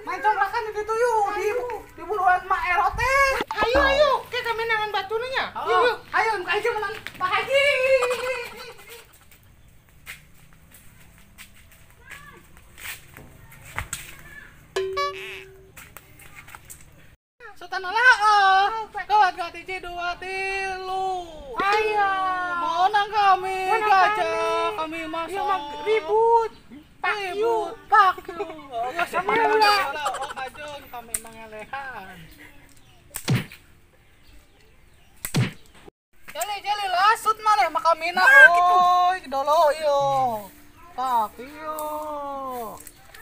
Main cobrakan di situ yuk, di buruan Mak Erote. Ayo ayo, kayak kami nangan batunya. Yuk yuk, ayo ayo menang Pak Haji. Sutanala, gawat gawat hiji dua tilu. Ayo, menang kami gajah, kami masuk ribut. Pak yu, pak yu. Sama lah. Oh kajun kami mengelehan. Jali jali lasut mana mak kami na. Oi, dolo yo. Pak yu.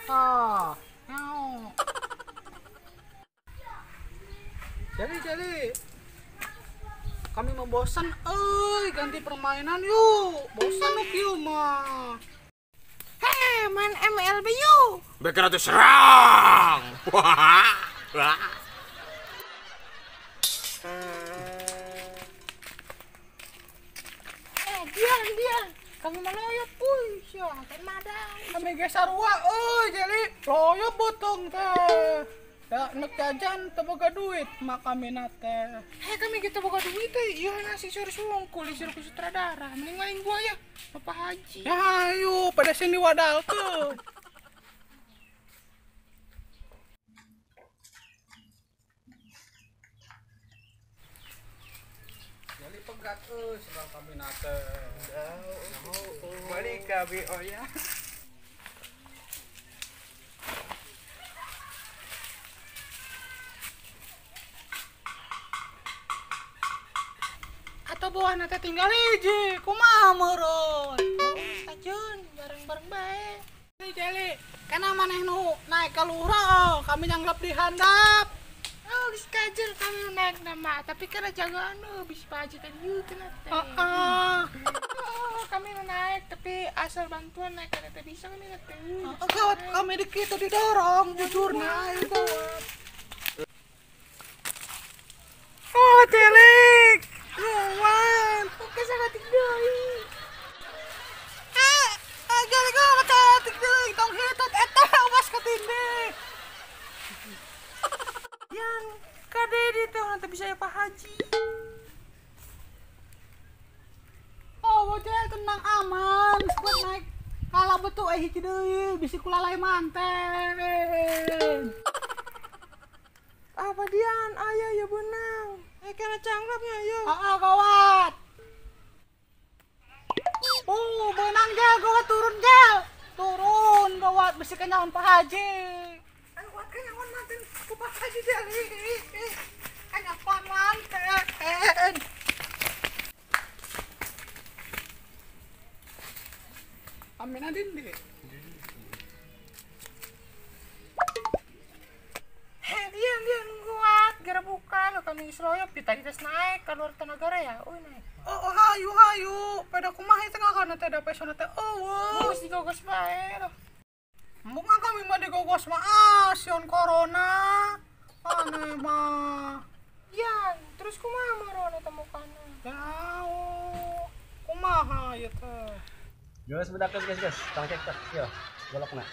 Ah, nyau. Jali jali. Kami mau bosan, oi ganti permainan yuk. Bosan nuk yuk mah. Hei, main MLB yuk. Beker tuh serang. Wah. Dian, kami meloyot, uy, siang madang. Kami geser sarua, uy, jadi loyot botong teh. Ya, nek jajan teu boga duit mak kami nate. Hei, kami kita boga duit teh, iya nasi sore sungkul disuruh ke sutradara. Mending main gua ya, Bapak Haji. Ya ayo, pada sini wadal tuh. Jadi pegat euy sebab kami nate. Balik kami oh ya. Atau buah nate tinggal hiji, kumaha meureun? Stasiun bareng-bareng bae. Jeli, kana maneh nu naik ka luhur, kami nyanggap di handap. Oh, geus kajer kami naik nama, tapi kana jagaan bisi Pak Haji tadi yeuh teh. Heeh. Oh, kami naik tapi asal bantuan naik kada teh bisa kami teh. Gawat kami di kitu didorong jujur naik gawat. Oh, Celik. Lumayan, oke sangat deui. Gali gua katik deui, tong hitut eta awas katindih. Yang kade di teh nanti bisa ya Pak Haji. Oh, bocil tenang aman, buat naik kalah betul hiji deui, bisi kulalai manten. Apa Dian, ayah ya benang. Kena canglapnya yo. Heeh, gawat. Oh, benang gel, gawat turun gel. Turun gawat bisi kenyawan Pak Haji. Gawat kenyawan manten ku Pak Haji gel. Kenyawan manten. Amin adin deh. Hei, Dian kuat, gara buka lo kami seloyop di tadi tes naik keluar Tanagara ya, oh naik. Oh, hayu hayu, pada kumaha tengah kana teh da pesona teh eueuh. Geus digogos bae loh. Embung kami mah digogos mah ah, sion corona. Aneh mah. Dian, terus kumaha marona temukana? Jauh. Kumaha ieu teh? Geus budak geus geus geus, tang cek teh. Yo, golokna.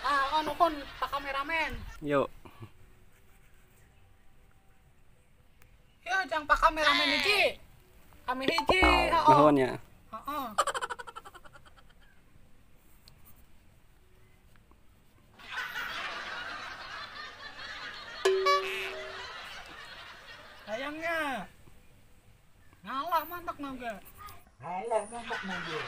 Ah, anu kon pak kameramen. Yo. Yo, jang pak kameramen hiji. Kami hiji, heeh. Nuhun ya. Heeh. Sayangnya. Ngalah mantak naga. Ngalah mantak naga.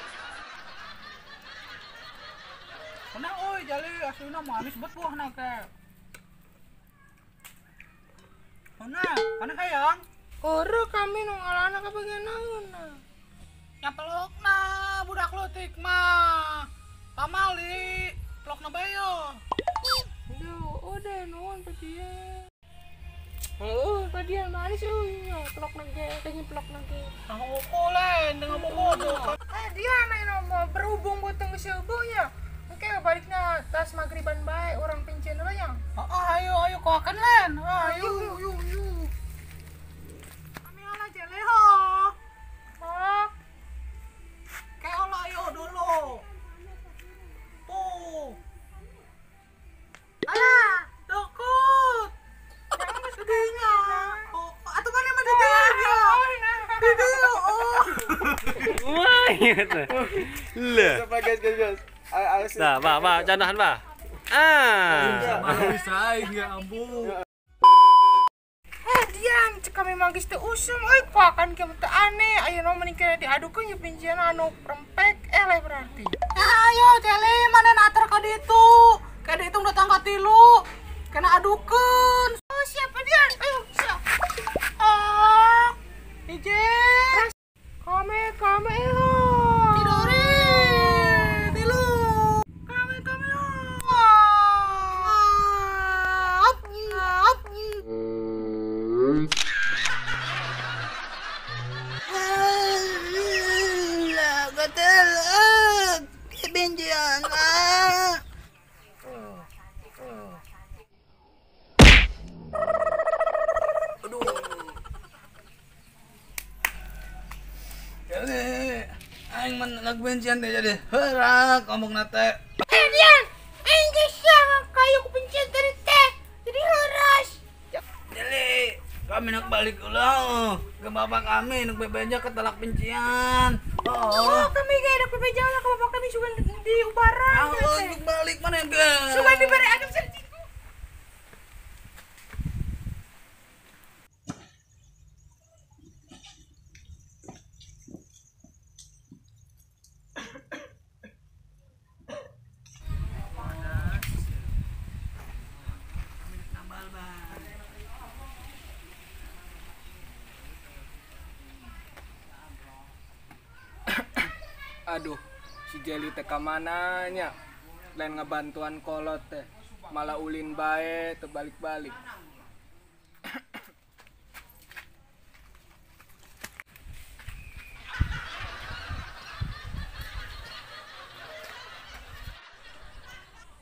Kena oi jali aslina manis bet buah naga. Mana? Mana hayang? Ore kami nu ngalana ka bagian naon. Nya pelokna budak leutik mah. Pamali pelokna bae yo. Duh, udah nuhun padian. Oh, padian manis euy nya pelokna ge, teh pelokna ge. Nah, ukulen dengan bobodo. Eh, dia anu mau berhubung beuteung geus eueuh nya. Oke, balikna tas maghriban bae urang pincen heula nya. Heeh, ayo ayo koakeun len. Ayo ayo ayo. Kami ala jele ho. Oh. Kayak olah ayo dulu. Tuh. Alah, dokut. Jangan sedihnya. Oh, atuh mana mah di dieu. Di dieu. Oh. Wah, gitu. Lah. Guys, guys, guys. Nah, Pak, Pak, candahan, Pak. Ah. Bisa enggak ambu. Eh, diam, cek kami manggis teu usum euy, kuakan kieu teu aneh. Ayeuna mah mending kena diadukeun ye pincian anu rempek eleh berarti. Ayo, Jeli, mana nater ka ditu? Ka ditu datang ka tilu. Kena adukeun. Oh, siapa dia? Ayo, siap. Ah. Hiji. Kame, kame ho. Tidore. Tilu. Kame, kame ho. Up, up. Lah, gatel. Kebenjian. Ah. Aduh. Jadi, aing mah nagbencian teh jadi heurak ngomongna teh. Eh, Dian, aing geus siang kayu kebencian tadi teh. Jadi heuras. Jadi, kami nak balik ulah ke bapak kami nak bebeja ke telak pencian. Oh, kami gak ada bebeja lah ke bapak kami sugan di ubaran. Oh, untuk balik mana ge? Sugan diberi adem sedikit. Aduh, si Jeli teh ka mananya? Lain ngebantuan kolot teh, malah ulin bae terbalik-balik.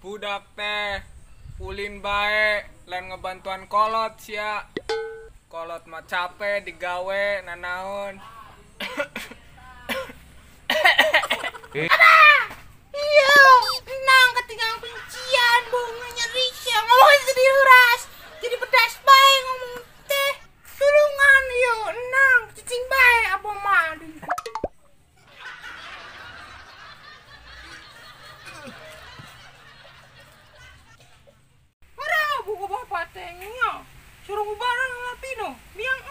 Budak teh ulin bae, lain ngebantuan kolot sia. Kolot mah capek digawe nanaon. Apa? Iya, nang ketinggalan pencian bunganya Risha ngomong jadi uras, jadi pedas bae ngomong teh. Tulungan yo, nang cicing bae apa mah. Ora buku bapak tengnya. Suruh ubaran lapino, biang.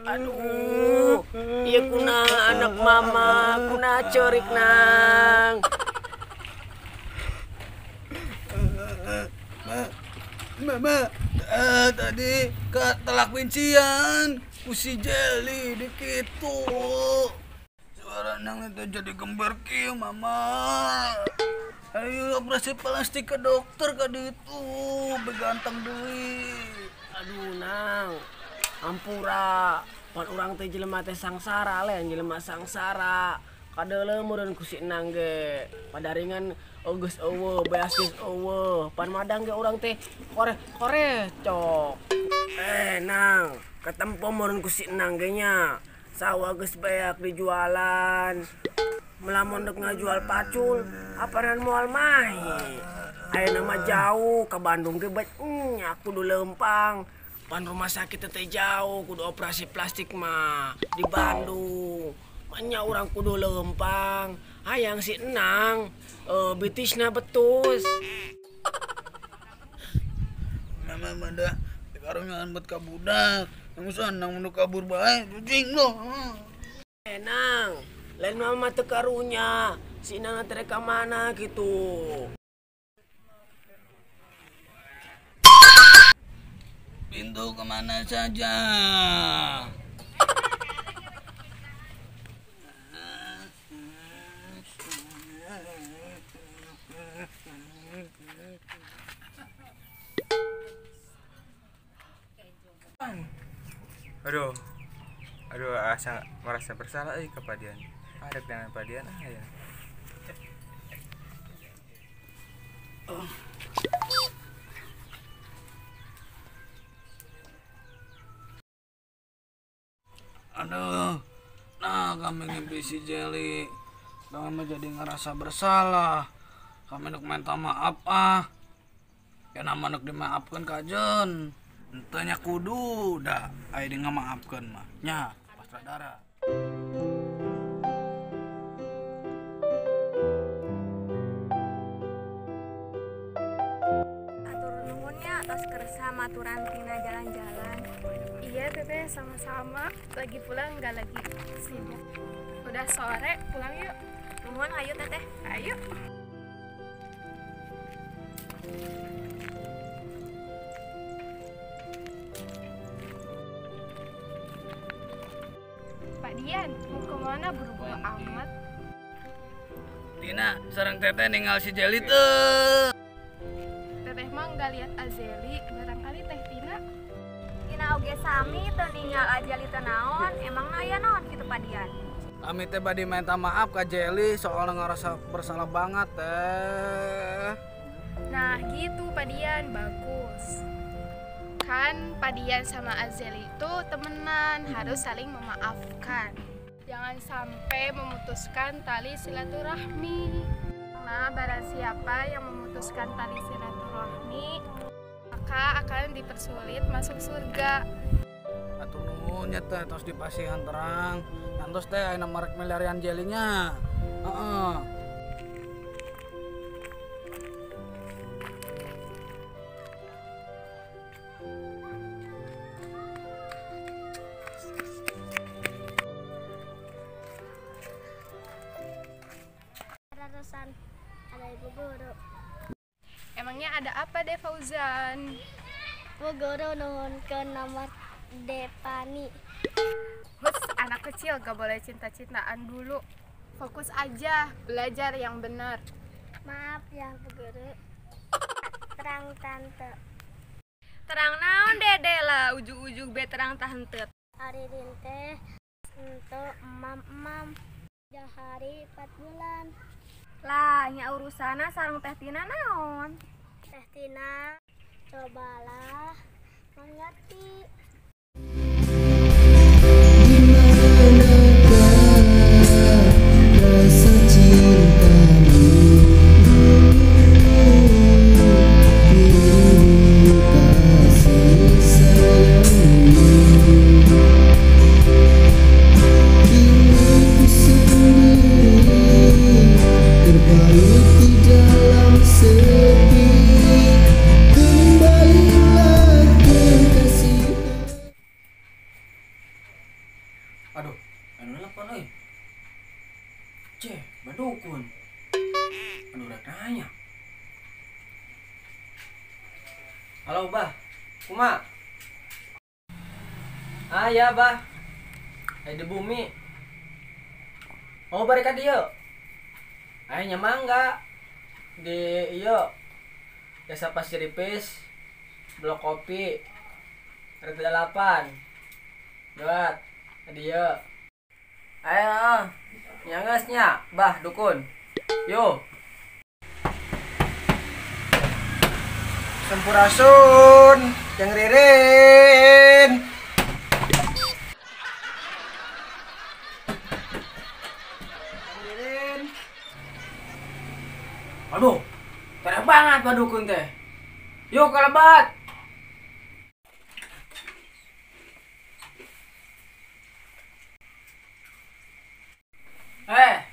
Aduh, iya kuna anak mama, kuna cerik nang. Mama, tadi ke telak pincian, kusi Jeli dikitu. Suara nang itu jadi gembar kieu, mama. Ayo operasi plastik ke dokter ka ditu, beganteng deui. Aduh nang, ampura, pan urang teh jelema teh sangsara lain jelema sangsara. Kadeuleu meureun ku si Nang ge, padaringan geus eueuh, beas geus eueuh, pan madang ge urang teh kore-kore cok. Eh nang, ketempo meureun ku si Nang ge nya. Sawah geus beak dijualan. Melamun dek ngajual pacul, apanan moal mahi. Ayeuna mah jauh ke Bandung ge bae nya kudu leumpang. Pan rumah sakit teh jauh, kudu operasi plastik mah di Bandung. Manya urang kudu leumpang. Hayang si Enang, bitisna betus. Mama mada karunyaan buat ka budak. Yang nang nu kabur bae cicing lo. Nang, lain mama teu karunya. Si Nang teh ka mana gitu. Pintu kemana saja. Aduh, aduh, asa merasa bersalah ke Padian. Ada dengan Padian ah ya. Aduh, nah kami ngimpi si Jelly, kami jadi ngerasa bersalah. Kami nuk minta maaf ah, ya nama nuk dimaafkan kajen. Entahnya kudu dah, ayo di ngamaafkan mah. Nya, pasrah darah. Atur nuhunnya atas kersa maturan tina jalan-jalan. Iya teteh, sama-sama. Lagi pulang nggak lagi sibuk. Udah sore, pulang yuk. Nuhun, ayo teteh. Ayo. Pak Dian, mau kemana buru-buru amat? Tina, sareng teteh ninggal si Jelly tuh. Teteh mah nggak lihat Azeli, barangkali Teh Tina. Tina oge sami teu ninggal Azeli teu naon, emang aya naon kitu Pak Dian? Kami teh bade minta maaf ka Jelly soalnya ngerasa bersalah banget teh. Nah gitu Pak Dian, bagus. Kan Pak Dian sama Azeli itu temenan, harus saling memaafkan. Jangan sampai memutuskan tali silaturahmi. Nah, barang siapa yang memutuskan tali silaturahmi, maka akan dipersulit masuk surga. Atuh nuhun nya teh tos dipasihan terang. Nantos teh ayeuna marek miliarian jelinya. Heeh. Ada ibu guru. Emangnya ada apa deh Fauzan? Bu guru nuhunkeun nomor Depani. Hus, anak kecil gak boleh cinta-cintaan dulu. Fokus aja belajar yang benar. Maaf ya Bu guru. Terang tante. Terang naon dede lah ujug-ujug be terang tante. Hari rinte untuk emam-emam. Hari 4 bulan. Lah, nya urusana sareng Teh Tina naon? Teh Tina, cobalah mengerti. Aduh, anu nelpon euy. Ceh, badukun. Aduh, udah nanya. Halo, Bah. Kuma. Ah, ya, Bah. Ayo di bumi. Oh, balik ka dieu. Ayo nya mangga. Di ieu. Desa Pasir Ipis, Blok Kopi, RT 8. Buat dia. Ayo, nyangas nya, Bah dukun. Yo. Sampurasun, yang Ririn. Ririn. Aduh, keren banget Bah dukun teh. Yuk kelebat.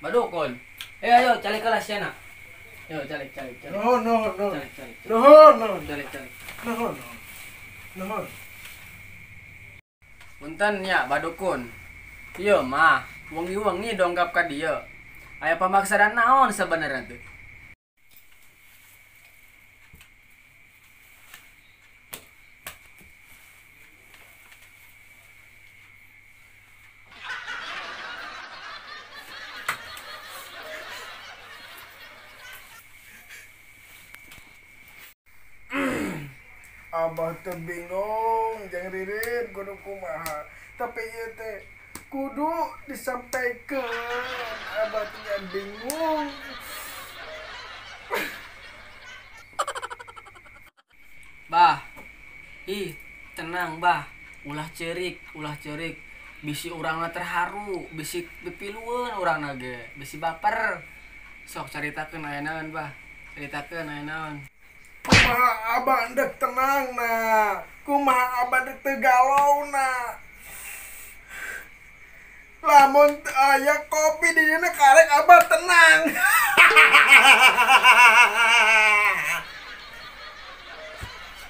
Badukun. Ayo calik kelas ya nak. Yo calik calik calik. No no no. Calik calik. No no. Calik calik. No no. Nuhun. Punten nya badukun. Ieu mah wengi-wengi dongkap ka dieu. Aya pamaksadan naon sebenarnya tuh? Abah teh bingung jeung Ririn kudu kumaha, tapi ieu teh kudu disampaikan. Abah teh bingung. Bah, ih tenang bah, ulah cerik, ulah cerik. Bisi urangna terharu, bisi pipilueun urangna ge, bisi baper. Sok caritakeun aya naon bah, caritakeun aya naon. Kumaha abah ndek tenang na, kumaha abah ndek teu galau na. Lamun teu aya kopi di dieu karek abah tenang.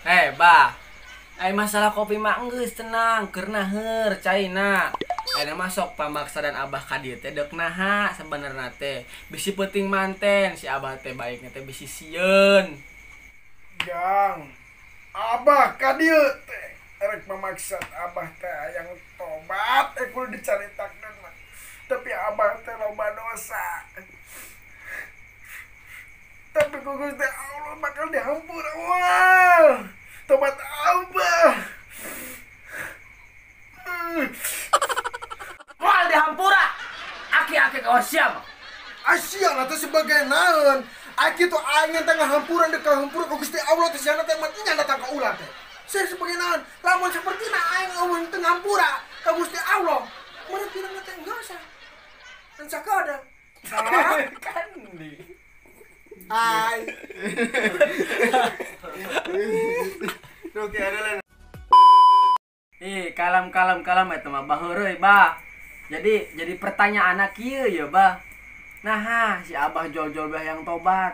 Eh bah, ai masalah kopi mah geus tenang, keur naheur caina. Ayeuna mah sok pamaksadan abah ka dieu teh deuk naha sabenerna teh. Bisi peuting manten si abah teh baikna teh bisi sieun. Jang, abah ka dieu teh rek memaksad abah teh hayang tobat, kudu dicaritakeun mah. Tapi abah teh loba dosa. Tapi ku Gusti Allah bakal dihampura. Wah, tobat abah. Moal dihampura. Aki-aki kawas siapa? Asia lah teh sebagai naon. Aki tuh aing teh ngahampuran deuk kahampura ku Gusti Allah teh siana teh matinya datang ka ulah teh. Saya sebagai naon? Lamun sapertina aing eueuh teu ngampura ka Gusti Allah. Mun pirang teh enggak usah. Kan sakada. Kan di. Hai. Oke, ada lain. Ih, kalem kalem kalem eta mah baheureuy, bah. Jadi pertanyaan kieu ya, bah. Nah, si abah jol-jol bah yang tobat.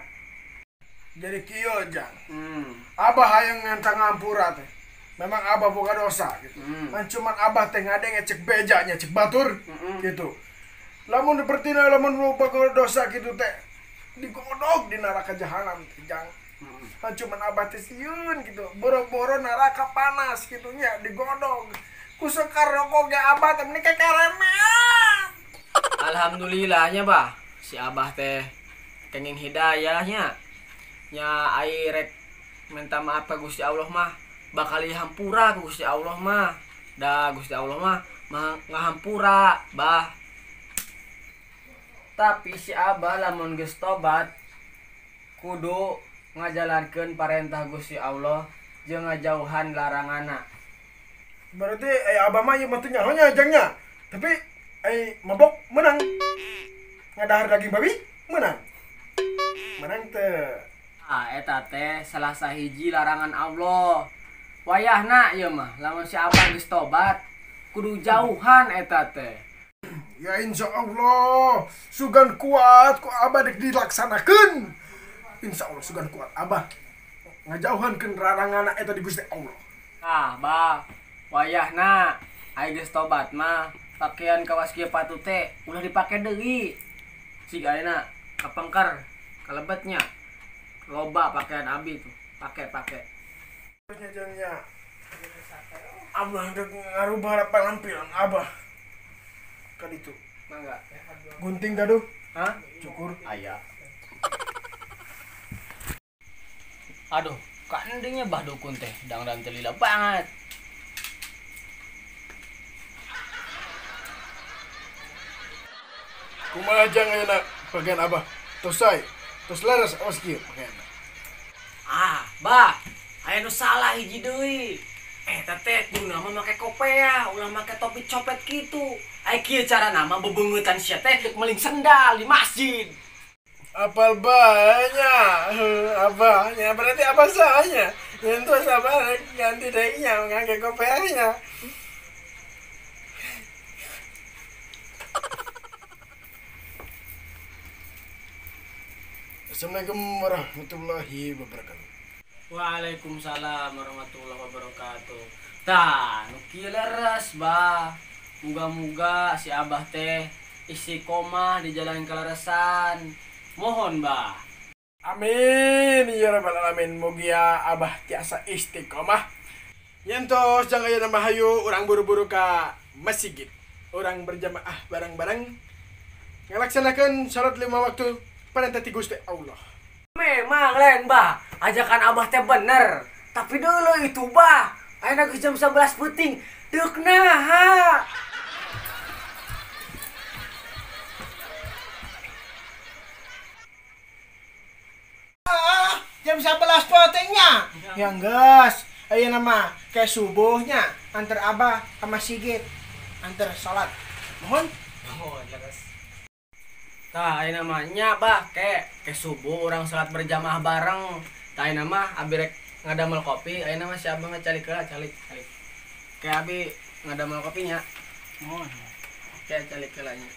Jadi kieu jang. Abah hayang ngantang ngampura teh. Memang abah boga dosa gitu. Kan cuman abah teh ngadenge cek bejanya, cek batur gitu. Lamun dipertina lamun boga dosa gitu teh digodog di neraka jahanam teh jang. Kan cuman abah teh sieun gitu. Boro-boro neraka panas gitu nya digodog. Ku sekar rokok ge abah teh meni kekeremean. Alhamdulillahnya bah. Si abah teh kenging hidayahnya. Nya ai rek minta maaf ka Gusti Allah mah bakal dihampura ku Gusti Allah mah. Da Gusti Allah mah ngahampura bah. Tapi si abah lamun geus tobat kudu ngajalankeun parentah Gusti Allah jeung ngajauhan laranganna. Berarti ai abah mah ieu mah teu nyaho nya jang nya. Tapi ai mabok menang. Ngadahar daging babi menang. Menang teu. Ah eta teh salah sahiji larangan Allah. Wayahna ieu mah lamun si abah geus tobat kudu jauhan eta teh. Ya insya Allah sugan kuat ku abah dek dilaksanakeun. Insya Allah sugan kuat abah ngajauhankeun laranganna eta di Gusti Allah. Ah bah, wayahna ai geus tobat mah pakaian kawas kieu patu teh ulah dipake deui. Cik ayeuna kapengker kalebetnya. Loba pakaian abi tuh, pake-pake. Nya abah dek ngarubah penampilan abah. Kan itu. Mangga. Gunting gaduh? Hah? Cukur. Aya. Aduh, kandinya bah dukun teh, dangdan teh lila banget. Kumaha jang ayeuna bagian abah? Tos sae, tos leres awas kieu pakaian. Ah, bah, aya nu salah hiji deui. Eta teh kuduna mah make kopea, ulah make topi copet kitu. Ai kieu carana mah bebeungeutan sia teh deuk meling sendal di masjid. Apal banyak, abahnya berarti apa sahnya? Nyentuh sabar ganti deui-nya ngangge kopeanya. Assalamualaikum warahmatullahi wabarakatuh. Waalaikumsalam warahmatullahi wabarakatuh. Tah, nu kieu leres, Bah. Muga-muga si Abah teh istiqomah di jalan kaleresan. Mohon, Bah. Amin ya rabbal alamin. Mugia Abah tiasa istiqomah. Nyentos jangan aya nama hayu urang buru-buru ka masjid. Urang berjamaah bareng-bareng ngalaksanakeun salat 5 waktu perintah ti Gusti Allah. Memang lain, Bah, ajakan Abah teh bener. Tapi dulu itu, Bah, ayeuna geus jam 11 peuting. Deuk naha? Ah, jam 11 peutingnya. Ya geus, ayeuna mah kayak subuhnya antar Abah ke masjid, antar salat. Mohon. Mohon leres. Tah, ayeuna mah nya, Bah, ke subuh urang salat berjamaah bareng. Tah, ayeuna mah abi rek ngadamel kopi, ayeuna mah si Abah ngacalik heula, calik, calik. Kayak abi ngadamel kopinya. Mohon. Kayak calik heula nya.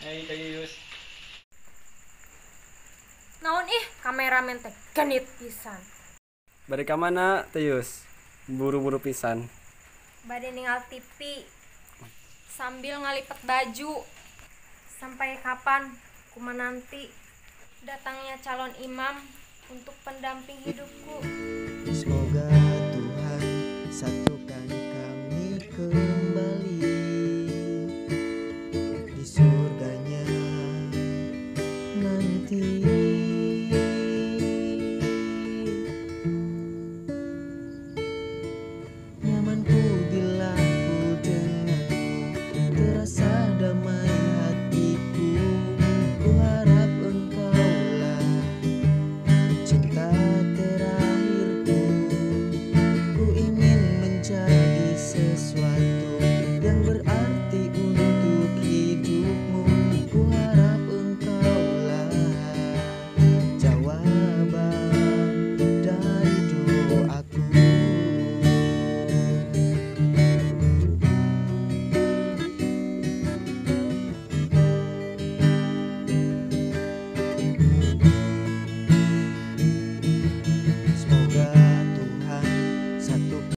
Hei, Kak Yus. Naon ih, kameramen teh genit pisan. Bari ka mana, Teh Yus? Buru-buru pisan. Bade ningal TV sambil ngalipet baju. Sampai kapan ku menanti datangnya calon imam untuk pendamping hidupku. Semoga Tuhan satukan